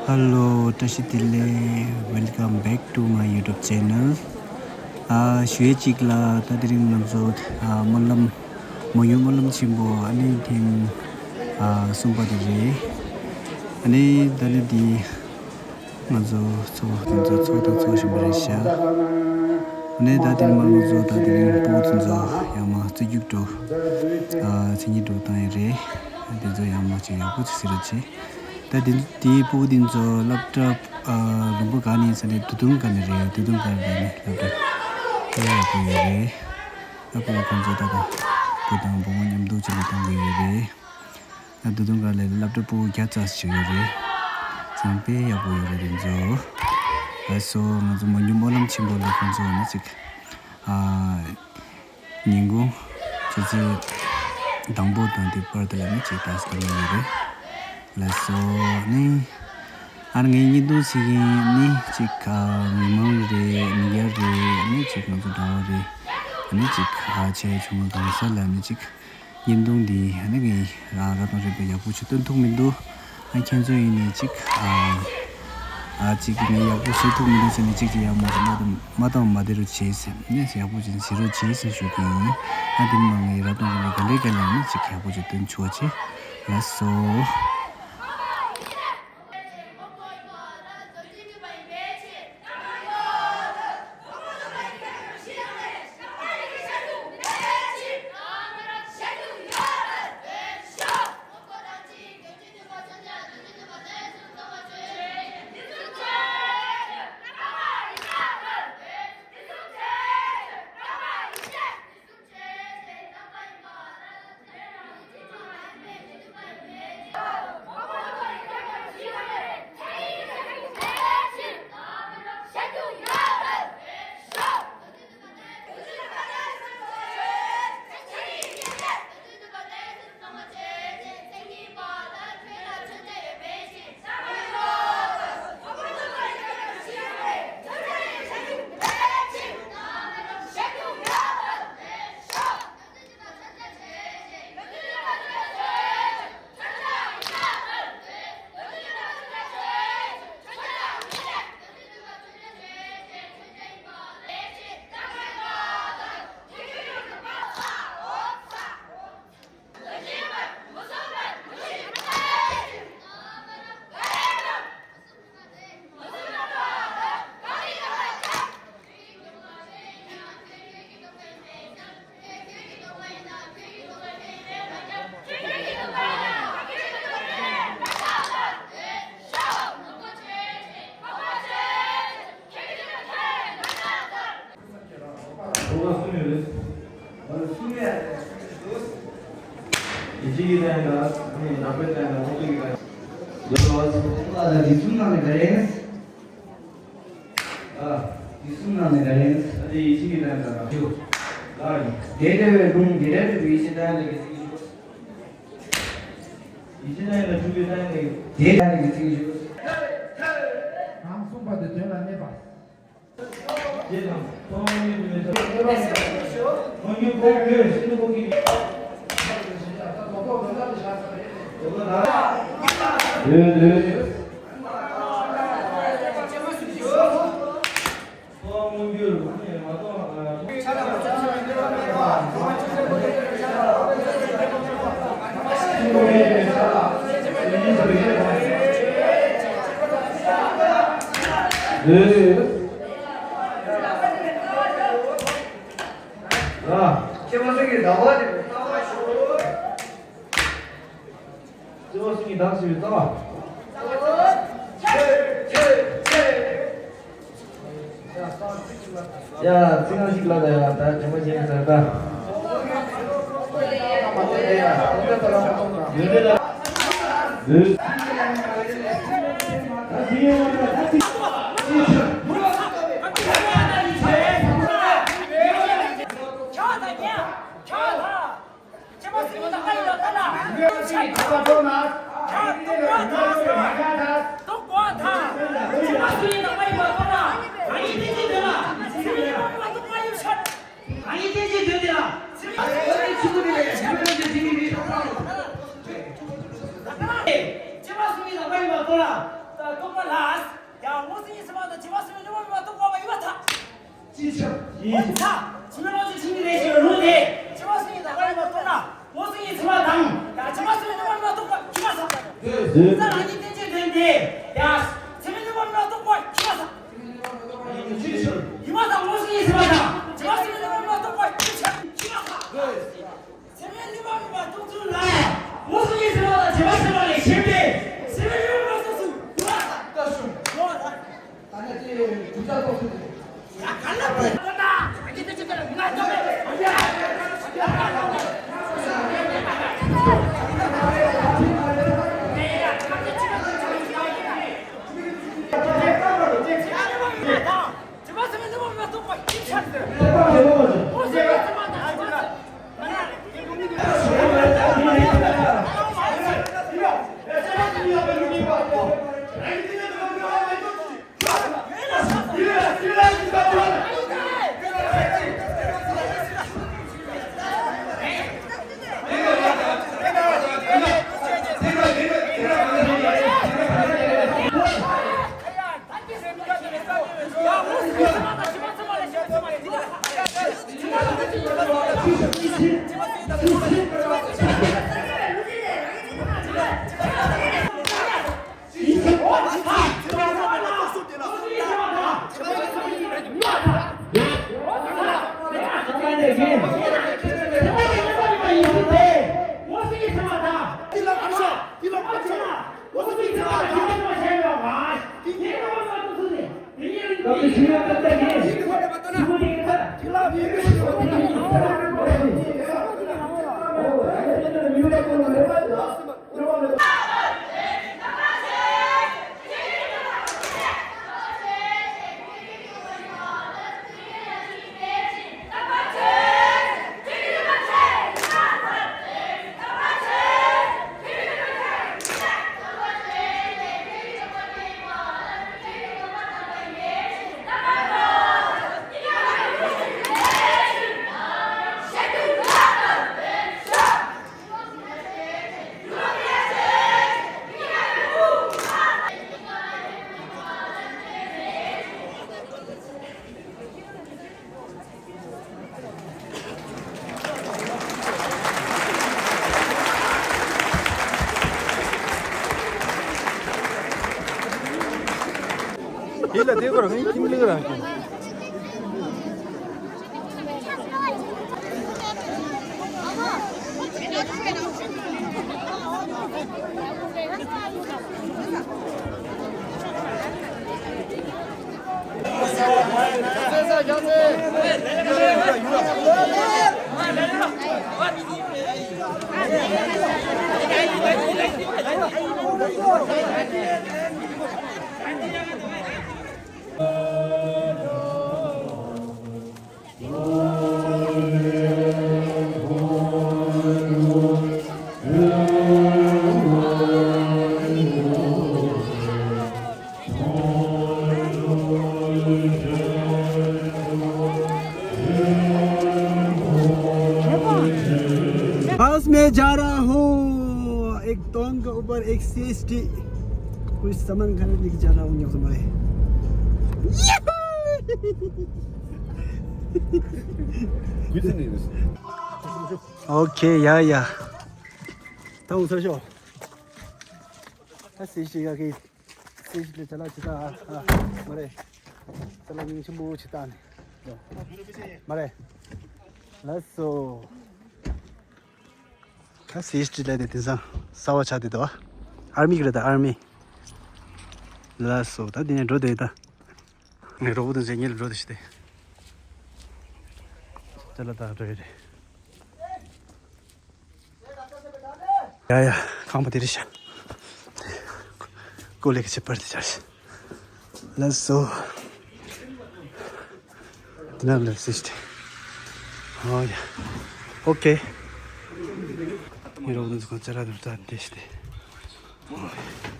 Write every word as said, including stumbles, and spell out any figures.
Hello, བཀྲ་ཤིས་བདེ་ལེགས། Welcome back to my YouTube channel. ཨ་ཞུ་ཡས་གཅིག་ལ། ད་དེ་རིང་ང་ཚོ་ཨ་སྨོན་ལམ་མོན་ཡུལ་སྨོན་ལམ་ཆེན་པོ་ཨ་ནི་ཐེངས་ཨ་གསུམ་པ་དེ་རེད། ཨ་ནི་ད་ནི་འདི་ང་ཚོ་ཚོགས་དེ་ཚོ་ཚོགས་དང་ཚོགས་བཞིན་པ་རེད་ཤག་ཨ་ནི་ད་དེ་ནི་མ་ང་ཚོ་ད་དེ་རིང་སྤུ་གུ་དེ་ཚོ་ཡང་མ་རྩེ་རྒྱུགས་འགྲོ། ཨ་མཚན་ཉིད་འགྲོ་བཏང་ཡས་རེད། དེ་ཚོ་ཡང་མ་ཅིག་ཡག་པོ་ཅིག་ཟེར་རོགས་བྱེད། ད་དེ་དེའི་སྤུ་གུ་དེ་ཚོ་སློབ་གྲྭ་ཨ་རིམ་པ་ག་ནས་ཟེར་ན་དུས་ཐུང་ག་ནས་རེད། དུས་ཐུང་ག་ནས་ནི་སློབ་གྲྭ་དེ་ཡག་པོ་ཡོད་རེད། ཨ་ཁོ་ཁོང་ཚོ་ད་ལྟ་བུ་དང་བུ་མོ་མཉམ་དུ་བྱས་ནས་གཏོང་གི་ཡོད་རེད། ད་དུས་ཐུང་ག་ལ་སློབ་གྲྭ་སྤུ་གུ་བརྒྱ་ཙམ་ཞིག་ཡོད་རེད། ཙམ་དཔེ་ཡག་པོ་ཡོད་རེད་དེ་ཚོ། ལགས་སོ། ང་ཚོ་མོན་ཡུལ་སྨོན་ལམ་ཆེན་པོ་ལ་ཁོང་ཚོ་ནི་ཅིག་ཨ་ཉིན་གུང་ཆུ་ཚོད་དང་པོ་དང་དེ་བར་དུ་ལ་ནི་ཅིག་ཏོག་ཙམ་གནང་གི་ཡོད་རེད། ལགས་སོ། ནི་ཨ་ངའི་བརྙན་ཐུང་གཟིགས་མཁན་ནི་ཅིག་ཨ་མི་མང་རེད། མི་སྒེར་རེད། ནི་ཅིག་ང་ཚོ་འདྲ་བོ་རེད། ནི་ཅིག་ཨ་ཆེ་ཆུང་གང་ས་ལ་ནི་ཅིག་བརྙན་ཐུང་འདི་ཨ་ནི་ངས་ཨ་རབ་དང་རིམ་པ་ཡག་པོ་ཞིག་སྟོན་ཐུབ་མི་འདུག་ཨ་ཁྱེད་ཚོ་ཡིན་ནའི་ཅིག་ཨ་ཨ་ཅིག་ངས་ཡག་པོ་བཟོ་ཐུབ་མི་འདུག་ཟེར་ནས་ཅིག་ཅིག་ཡག་མ་བཟོ་མ་དང་མ་དང་མ་བདེ་རུ་བྱེད་ཟེར་ནས་ཡག་པོ་ཅིག་བཟོ་རོགས་བྱེད་ཟེར་ཞུ་གི་ཡིན། ཨ་དེ་མ་ངས་རབ་དང་རིམ་པ་ག་ལེ་ག་ལེ་ནས་ཅིག་ཡག་པོ་ཅིག་སྟོན་ཆོག་ཅིག་ལགས་སོ། ཡིད་ཆེས་ཀྱི་སྟེང་ལ་ནི་ནང་པའི་སྟེང་ལ་ཧོ་ཏི་གི་སྟེང་ལ། ལོ་ལོ་ལ་ལ་རིགས་གསུམ་ནང་ནས་ག་རེ། ཨ། རིགས་གསུམ་ནང་ནས་ག་རེ། ཨ་ནི་ཡིད་ཆེས་ཀྱི་སྟེང་ལ་རང་ཞུ། ལ་རེ། དེ་འདྲ་བའི་ལུང་དེ་འདྲ་བའི་ཡིད་ཆེས་སྟེང་ལ་གི་ཚིག་ཞུ། ཡིད་ཆེས་སྟེང་ལ་འཇུག་པའི་སྟེང་ལ་དེ་འདྲ་གི་ཚིག་ཞུ། རང་གསུངས་པ་དེ་དོན་ལ་གནས་པ། ཨ། ཁྱེད་མ་སུ་གི་ཟླ་བ་དེ་ལྟ་བ་ཞུ། ཁྱེད་མ་སུ་གི་བདག་ཞུ་བའི་རྩ་བ། ཡ། ཚིག་རྐང་ཞིག་ལ་ད་ཡ་ད་དྲན་པ་བྱས་ཟེར་ད། ཡོད་རེད་ལ། ཡོད། ད་ཚིག་ཡོད་ད་ཚིག་ཆོག་ད་ཉ། ཆོག་ད། ཁྱེད་མ་སུ་ཡིན་ན་ང་ཡིན་ལ་ད་ལ། ཡོད་ཚེ་ཁ་པར་ཐོག་ན། ད་དུག་གོ་ད། དུག་གོ་ད། ཁྱེད་མ་སུ་ཡིན་ན་ང་ཡིན་ལ་ད་ལ། ང་ཡིན་དེ་ཅི་འདོད་ལ། སུ་ཡིན་ན་ང་ཡིན་ལ་ད་ལ། ང་ཡིན་དེ་ཅི་འདོད་དེ་ལ། སུ་ཡིན་ན་ང་ཡིན་ལ་ད་ལ། ཁྱེད་མ་སུ་ཡིན་ན་ང་ཡིན་ལ་ད་ལ། ད་དུག་གོ། ཅི་ཆ། ཡིན། ད་ཕྱི་མ་ལོག་ཅིག་ཕྱི་མི་རེ་ཞིག་རུང་སྟེ། ཕྱི་མ་སུ་ཡིན་ད་ག་ཡིན་པ་རྟོགས་ན། འོ་སུ་ཡིན་ཕྱི་མ་དང་། ད་ཕྱི་མ་སུ་ཡིན་ནི་མ་རྟོགས་པ་ཕྱི་མ་ས། ཡིན། ས་རང་གི་བསྟན་བཅོས་དོན་དེ། ཡ། ཕྱི་མ་ནི་མ་རྟོགས་པ་ཕྱི་མ་ས། ཡིན་མ་ས་འོ་སུ་ཡིན་ཕྱི་མ་དང་། ཕྱི་མ་སུ་ཡིན་ནི་མ་རྟོགས་པ་ཕྱི་མ་ས། ཡིན། སེམས་ལ་གནོད་པ་མེད་པ་རྟོགས་ཚུལ་ལ། འོ་སོང་གི་སེམས་པ་དང་བྱེད་པ་སེམས་པ་ལས་གཞན་པའི་སེམས་ལ་གནོད་པ་མེད་པ་རྟོགས་ཚུལ་ལ། ད་ཞུ། ད་ནི་དེ་དུས་ཚོད་རྟོགས་ཚུལ་དེ། ཡ་ག་ལ་བ་ད་ད། ཡིད་ལ་དེ་གོ་ར་ངའི་ཁྱིམ་ལུག་རང་ཁྱིམ། बस में जा रहा हूँ, एक टोंक के ऊपर एक सीएसटी, कुछ सामान खरीदने के जा रहा हूँ यहाँ से मैं। ओके, या, या। ད་འོང་ཚར་ཤོག་ད་སྲིད་ཞིག་ཡག་གི་སྲིད་ཞིག་ལས་ཅ་ལག་ཅི་ད་ཨ་ཨ་མ་རེད། ཅ་ལག་སྙིང་ཆེན་པོ་ཅི་ད་ནི་མ་རེད། ལགས་སོ། ད་སྲིད་ཞིག་ལས་དེ་དེང་སང་གསར་བ་ཆགས་བསྡད་འདུག་ཨར་མི་གི་རེད་ད་ཨར་མི། ལགས་སོ། ད་དེ་ནས་འགྲོ་བསྡད་ད། ངས་རོགས་པ་དང་མཇལ་ཉེ་ལ་འགྲོ་བསྡད་ཤི་སྟེ། ཅ་ལག་ད་འགྲོ་ཡི་རེད། ཡ་ཡ། ཁང་པ་དེ་རེད་ཤག་ཀོ་ལེ་གི་ཆེ་པར་དེ་ཆར་ཤག་ལགས་སོ། དེ་ན་ལ་སི་སྟེ། ཨོ་ཡ། ཨོ་ཀེ། ངའི་རོགས་དང་ཚོ་ཁང་ཅ་ལག་དུ་ད་འདྲེ་ཤི་སྟེ། ཨོ་ཡ།